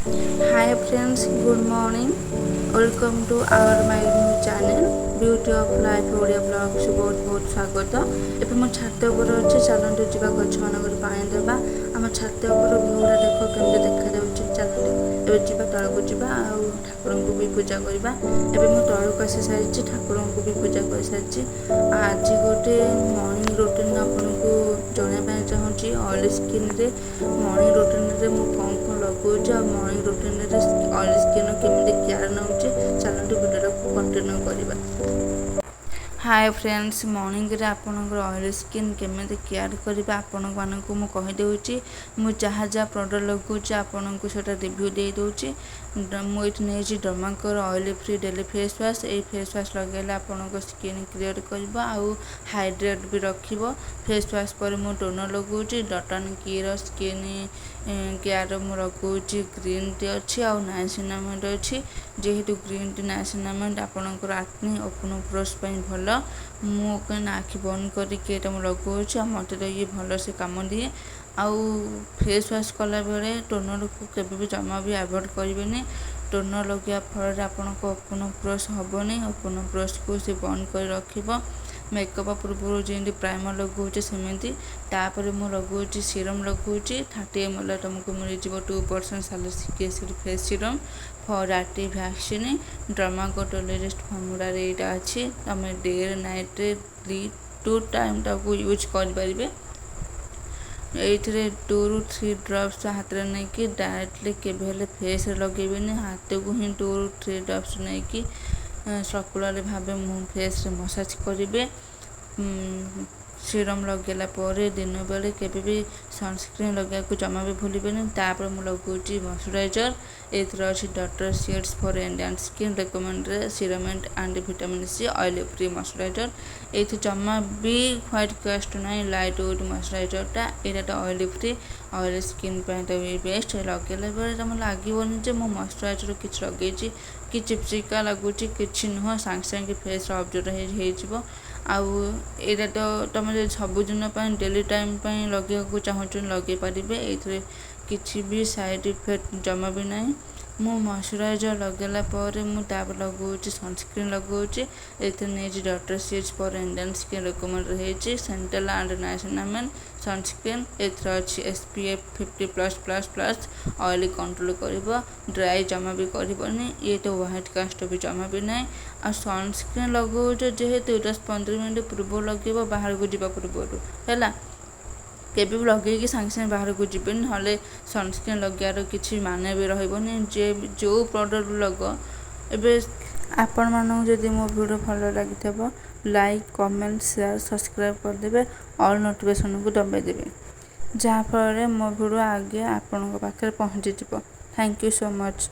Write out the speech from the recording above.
Hi friends, good morning. Welcome to our my new channel, Beauty of Life Odia blogs. ବହୁତ ବହୁତ ସ୍ୱାଗତ। ଏବେ ମୁଁ ଛାତ ଉପରେ ଅଛି। ଚାଲନ୍ତୁ ଯିବା, ଗଛମାନଙ୍କରେ ପାଣି ଦେବା। ଆମ ଛାତ ଉପର ଭିଉଟା ଦେଖ କେମିତି ଦେଖାଯାଉଛି। ଚାଲନ୍ତୁ ଏବେ ଯିବା, ତଳକୁ ଯିବା ଆଉ ଠାକୁରଙ୍କୁ ବି ପୂଜା କରିବା। ଏବେ ମୁଁ ତଳକୁ ଆସି ସାରିଛି, ଠାକୁରଙ୍କୁ ବି ପୂଜା କରିସାରିଛି। ଆଜି ଗୋଟେ ମର୍ଣ୍ଣିଂ ରୁଟିନ୍ ଆପଣଙ୍କୁ ଜଣାଇବା ପାଇଁ ଚାହୁଁଛି। ଅଏଲି ସ୍କିନ୍ରେ ମର୍ଣ୍ଣିଂ ରୁଟିନ୍ରେ ମୁଁ କ'ଣ କ'ଣ ଲଗାଉଛି ଆଉ ମର୍ଣ୍ଣିଂ ରୁଟିନ୍ରେ ଅଏଲି ସ୍କିନ୍ର କେମିତି କେୟାର ନେଉଛି, ଚାଲନ୍ତୁ ଭିଡ଼ିଓଟାକୁ କଣ୍ଟିନ୍ୟୁ କରିବା। ହାଏ ଫ୍ରେଣ୍ଡସ୍, ମର୍ଣ୍ଣିଂରେ ଆପଣଙ୍କର ଅଏଲି ସ୍କିନ୍ କେମିତି କେୟାର କରିବେ, ଆପଣମାନଙ୍କୁ ମୁଁ କହିଦେଉଛି। ମୁଁ ଯାହା ଯାହା ପ୍ରଡ଼କ୍ଟ ଲଗାଉଛି, ଆପଣଙ୍କୁ ସେଇଟା ରିଭ୍ୟୁ ଦେଇଦେଉଛି। ମୁଁ ଏଇଠି ନେଇଛି ଡର୍ମାକୋର oil free daily face wash। ଏଇ ଫେସ୍ ୱାଶ୍ ଲଗାଇଲେ ଆପଣଙ୍କ ସ୍କିନ୍ କ୍ଲିୟର୍ କରିବ ଆଉ ହାଇଡ୍ରେଟ୍ ବି ରଖିବ। ଫେସ୍ ୱାଶ୍ ପରେ ମୁଁ ଟୋନର୍ ଲଗାଉଛି। ଡଟ୍ ଆଣ୍ଡ କିର ସ୍କିନ୍ କେୟାର ମୁଁ ଲଗାଉଛି। ଗ୍ରୀନ୍ ଟି ଅଛି ଆଉ ନାଇସିନାମାଇଡ୍ ଅଛି। ଯେହେତୁ ଗ୍ରୀନ୍ ଟି, ନାଇସିନାମାଇଡ୍ ଆପଣଙ୍କର ଆକ୍ନି, ଓପନ୍ ପୋର୍ସ ପାଇଁ ଭଲ। ମୁଁ କାହିଁକିନା ଆଖି ବନ୍ଦ କରିକି ଏଇଟା ମୁଁ ଲଗାଉଛି ଆଉ ମୋତେ ତ ଇଏ ଭଲସେ କାମ ଦିଏ। ଆଉ ଫେସ୍ ୱାଶ୍ କଲାବେଳେ ଟୋନର୍କୁ କେବେ ବି ଜମା ବି ଆଭଏଡ଼୍ କରିବେନି। ଟୋନର୍ ଲଗାଇବା ଫଳରେ ଆପଣଙ୍କ ଓପନ୍ ପୋର୍ସ ହେବନି, ଓପନ୍ ପୋର୍ସକୁ ସେ ବନ୍ଦ କରି ରଖିବ। ମେକଅପ୍ ପୂର୍ବରୁ ଯେମିତି ପ୍ରାଇମର୍ ଲଗାଉଛି, ସେମିତି। ତାପରେ ମୁଁ ଲଗାଉଛି ସିରମ୍ ଲଗାଉଛି। 30 ml ତୁମକୁ ମିଳିଯିବ 2% salicylic acid face serum for active vaccine। ଡର୍ମାକୋଟୋଲୋଜିଷ୍ଟ ଫର୍ମୁଲାରେ ଏଇଟା ଅଛି। ତୁମେ ଡେରେ ନାଇଟ୍ରେ ଟୁ ଟାଇମ୍ ତାକୁ ୟୁଜ୍ କରିପାରିବେ। ଏଇଥିରେ 2ରୁ 3 ଡ୍ରପ୍ସ ହାତରେ ନେଇକି, ଡାଇରେକ୍ଟଲି କେବେ ହେଲେ ଫେସ୍ରେ ଲଗେଇବେନି, ହାତକୁ ହିଁ 2ରୁ 3 ଡ୍ରପ୍ସ ନେଇକି ସର୍କୁଲାର ଭାବେ ମୁଁ ଫେସ୍ରେ ମସାଜ କରିବେ। ସିରମ୍ ଲଗାଇଲା ପରେ ଦିନ ବେଳେ କେବେ ବି ସନସ୍କ୍ରିନ୍ ଲଗାଇବାକୁ ଜମା ବି ଭୁଲିବେନି। ତାପରେ ମୁଁ ଲଗାଉଛି ମଇଶ୍ଚରାଇଜର୍। ଏଥିରେ ଅଛି Doctor Sheth's for Indian skin recommended ceramide and vitamin C oil free moisturizer। ଏଇଠି ଜମା ବି ହ୍ୱାଇଟ୍ କାଷ୍ଟ ନାହିଁ। ଲାଇଟ୍ ୱେଟ୍ ମଇଶ୍ଚରାଇଜର୍ଟା ଏଇଟା ତ ଅଏଲ୍ ଫ୍ରି, ଅଏଲ୍ ସ୍କିନ୍ ପାଇଁ ତ ବେଷ୍ଟ। ଲଗାଇଲା ବେଳେ ତମ ଲାଗିବନି ଯେ ମୁଁ ମଇଶ୍ଚରାଇଜର୍ କିଛି ଲଗେଇଛି କି ଚିପଚିପା ଲାଗୁଛି, କିଛି ନୁହଁ। ସାଙ୍ଗେ ସାଙ୍ଗେ ଫେସ୍ର ଅବଜର୍ଭ ହେଇଯିବ। ଆଉ ଏଇଟା ତ ତୁମେ ଯଦି ସବୁଦିନ ପାଇଁ, ଡେଲି ଟାଇମ୍ ପାଇଁ ଲଗେଇବାକୁ ଚାହୁଁଛନ୍ତି, ଲଗେଇ ପାରିବେ। ଏଇଥିରେ କିଛି ବି ସାଇଡ଼୍ ଇଫେକ୍ଟ ଜମା ବି ନାହିଁ। ମୁଁ ମଇଶ୍ଚରାଇଜର୍ ଲଗାଇଲା ପରେ ମୁଁ ତାପରେ ଲଗାଉଛି ସନସ୍କ୍ରିନ୍ ଲଗାଉଛି। ଏଥିରେ ନେଇଛି Doctor Sheth's for Indian skin recommend ହେଇଛି centella and niacinamide sunscreen। ଏଥିରେ ଅଛି SPF 50+++, oil control କରିବ, ଡ୍ରାଏ ଜମା ବି କରିବନି। ଇଏ ତ ହ୍ୱାଇଟ୍ କାଷ୍ଟ ବି ଜମା ବି ନାହିଁ। ଆଉ ସନସ୍କ୍ରିନ୍ ଲଗାଉଛ ଯେହେତୁ, 10-15 ମିନିଟ୍ ପୂର୍ବରୁ ଲଗାଇବ, ବାହାରକୁ ଯିବା ପୂର୍ବରୁ ହେଲା। କେବେ ବି ଲଗେଇକି ସାଙ୍ଗେ ସାଙ୍ଗେ ବାହାରକୁ ଯିବେନି, ନହେଲେ ସନସ୍କ୍ରିନ୍ ଲଗାଇବାର କିଛି ମାନେ ବି ରହିବନି, ଯେ ଯେଉଁ ପ୍ରଡ଼କ୍ଟ ଲଗ। ଏବେ ଆପଣମାନଙ୍କୁ ଯଦି ମୋ ଭିଡ଼ିଓ ଭଲ ଲାଗିଥିବ, ଲାଇକ୍, କମେଣ୍ଟ, ସେୟାର, ସବସ୍କ୍ରାଇବ୍ କରିଦେବେ, ଅଲ୍ ନୋଟିଫିକେସନ୍କୁ ଦବାଇ ଦେବେ, ଯାହାଫଳରେ ମୋ ଭିଡ଼ିଓ ଆଗେ ଆପଣଙ୍କ ପାଖରେ ପହଞ୍ଚିଯିବ। Thank you so much.